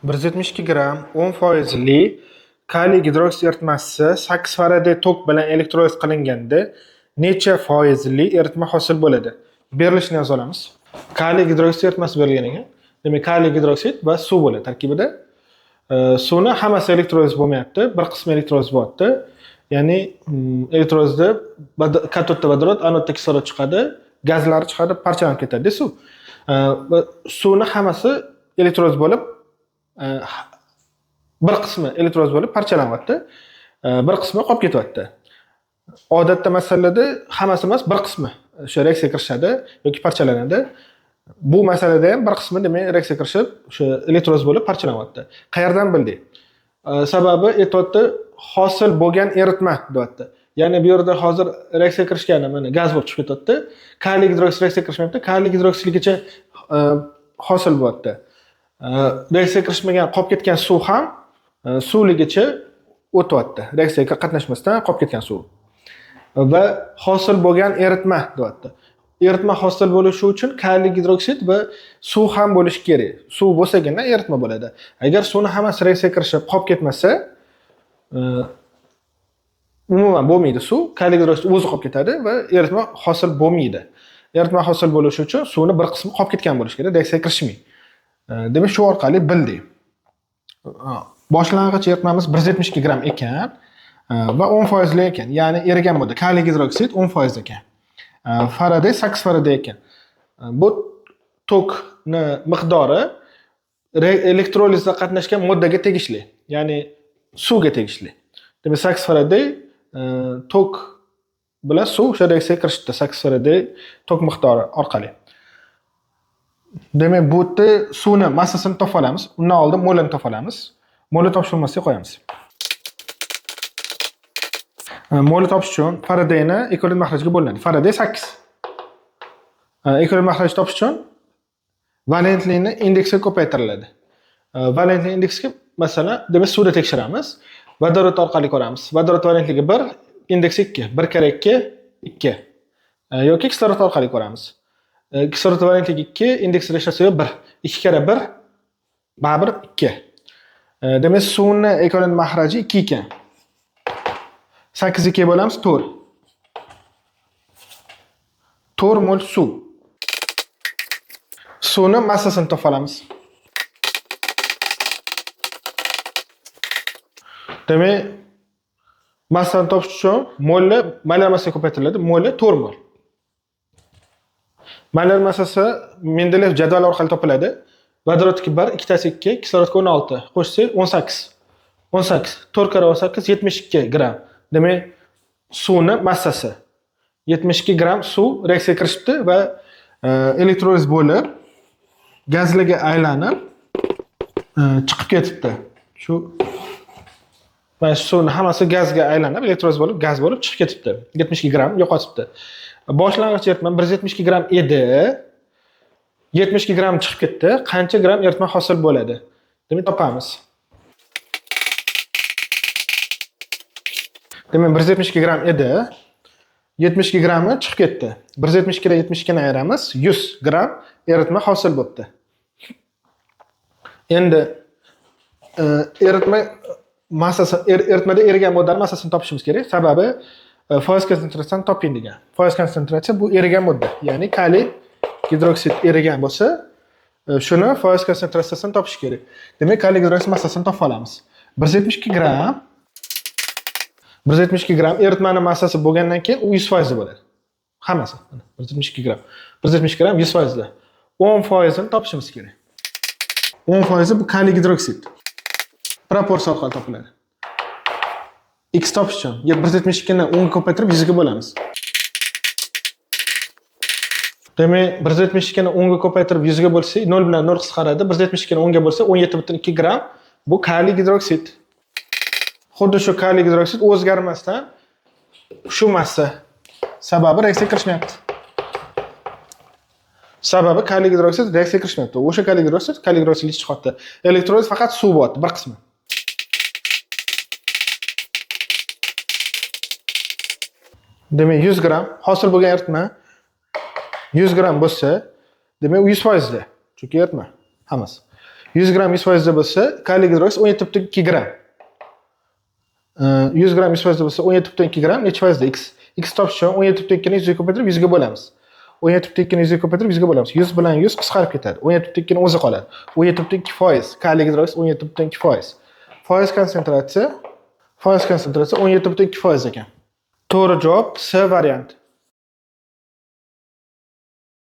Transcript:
172 gramm 10 foizli kaliy gidroksid eritmasi 8 Faraday tok bilan elektroliz qilinganda necha foizli eritma hosil bo'ladi? Berilishini yoza olamiz. Kaliy gidroksid eritmasi berilgan ekan. Demak, kaliy gidroksid va suv bo'ladi tarkibida. Suvni hammasi elektroliz bo'lmayapti, bir qismi elektroliz bo'lyapti. Ya'ni elektrolizda katodda vodorod, anodda kislorod chiqadi, gazlar chiqadi, parchalanib ketadi suv. Va suvni hammasi elektroliz bo'lib, bir qismi elektroliz bo'lib parchalanyapti, bir qismi qolib ketyapti. Odatda masalada hammasi emas, bir qismi o'sha reaksiyaga kirishadi yoki parchalanadi. Bu masalada ham bir qismi demak reaksiyaga kirishib, o'sha elektroliz bo'lib parchalanyapti. Qayerdan bildik? Sababi aytyapti, hosil bo'lgan eritma deyapti. Ya'ni bu yerda hozir reaksiyaga kirishgani mana gaz bo'lib chiqib ketyapti. Kaliy gidroksid reaksiyaga kirishmayapti, kaliy gidroksidgacha hosil bo'lyapti. Reaksiyaga kirishmagan, qolib ketgan suv ham suvligicha o'tyapti. Reaksiyaga qatnashmasdan qolib ketgan suv. Va hosil bo'lgan eritma deyapti. Eritma hosil bo'lishi uchun kaliy gidroksid va suv ham bo'lishi kerak. Suv bo'lsagina eritma bo'ladi. Agar suvni hammasi reaksiyaga kirishib qolib ketmasa, umuman bo'lmaydi suv, kaliy gidroksid o'zi qolib ketadi va eritma hosil bo'lmaydi. Eritma hosil bo'lishi uchun suvni bir qismi qolib ketgan bo'lishi kerak, reaksiyaga kirishmay. Demak, shu orqali bildik. Boshlang'ich eritmamiz 172 gramm ekan va 10% ekan. Ya'ni erigan modda kaliy gidroksid 10% ekan. Faraday 8 Faraday ekan. Bu tokni miqdori elektrolizda qatnashgan moddaga tegishli, ya'ni suvga tegishli. Demak, 8 Faraday tok bilan suv o'sha reaksiyaga kirishdi 8 Faraday tok miqdori orqali. Demak, bu yerda suvni massasini topib olamiz. Undan oldin molini topib olamiz. Molni topish bo'lmasa qo'yamiz. Molni topish uchun Faradayni ekvivalent mahrajiga bo'linadi. Faraday 8. Ekvivalent mahraj topish uchun valentlikni indeksiga ko'paytiriladi. Valentlik indeksiga masalan, demak suvda tekshiramiz. Vodorod orqali ko'ramiz. Vodorod valentligi 1, indeksi 2. 1 karra 2, 2. Yoki kislorod orqali ko'ramiz. Kislorod valentligi 2, indeksi reshosi 1. 2 karra 1, baribir 2. Demak, suvni ekvivalent mahraji 2 ekan. 8 ikkiga bo'lamiz 4. 4 mol suv. Suvni massasini topib olamiz. Demak, massani topish uchun molni molar massaga ko'paytiriladi. Moli 4 mol. Molar massasi Mendeleyev jadvali orqali topiladi. Vodorodniki 1, ikkitasi 2, kislorodga 16, qo'shsak 18. 18, 4 karra 18, 72 gramm. Demak, suvni massasi 72 gramm suv reaksiyaga kirishibdi va elektroliz bo'lib gazlarga aylanib chiqib ketibdi. Shu mana shu suvni hammasi gazga aylanib, elektroliz bo'lib, gaz bo'lib chiqib ketibdi. 72 gramm yo'qotibdi. Boshlang'ich eritma 172 gramm edi. 72 gramm chiqib ketdi. Qancha gramm eritma hosil bo'ladi? Demak, topamiz. Demak, 172 gramm edi. 72 grammi chiqib ketdi. 172 dan 72 ni ayiramiz, 100 gramm eritma hosil bo'pti. Endi eritma massasi, eritmada erigan moddaning massasini topishimiz kerak. Sababi foiz konsentratsiyasini toping degan. Foiz konsentratsiya bu erigan modda, ya'ni kaliy gidroksid erigan bo'lsa, shuni foiz konsentratsiyasini topish kerak. Demak, kaliy gidroksid massasini topib olamiz. 172 gramm, 172 gramm eritmani massasi bo'lgandan keyin u 100% bo'ladi. Hammasi. Mana, 172 gramm. 172 gramm 100%. 10%ini topishimiz kerak. 10% bu kaliy gidroksid. Proporsiya orqali topiladi. X topish uchun 172 ni 10 ga ko'paytirib 100 ga bo'lamiz. Demak, 172 ni 10 ga ko'paytirib 100 ga bo'lsak, 0 bilan 0 qisqaradi. 172 ni 10 ga bo'lsa, 17,2 gramm bu kaliy gidroksid. Xuddi shu kaliy gidroksid o'zgarmasdan shu massa. Sababi reaksiyaga kirishmayapti. Sababi kaliy gidroksid reaksiyaga kirishmayapti. O'sha kaliy gidroksid kaliy gidroksid chiqyapti. Elektroliz faqat suv bo'lyapti, bir qismi. Demak, 100 gramm hosil bo'lgan eritma 100 gramm bo'lsa, demak u 100%da. Chunki eritma hammasi. 100 gramm 100 foizda bo'lsa, kaliy gidroksid 17,2 gramm. 100 gramm 100 foizda bo'lsa, 17,2 gramm necha foizda? X. X topish uchun 17,2 ni 100 ga ko'paytirib, 100 ga bo'lamiz. 17,2 ni 100 ga ko'paytirib, 100 ga bo'lamiz. 100 bilan 100 qisqarib ketadi. 17,2 ni o'zi qoladi. 17,2 foiz. Kaliy gidroksid 17,2 foiz. Foiz konsentratsiya 17,2 foiz ekan. To'g'ri javob C varianti.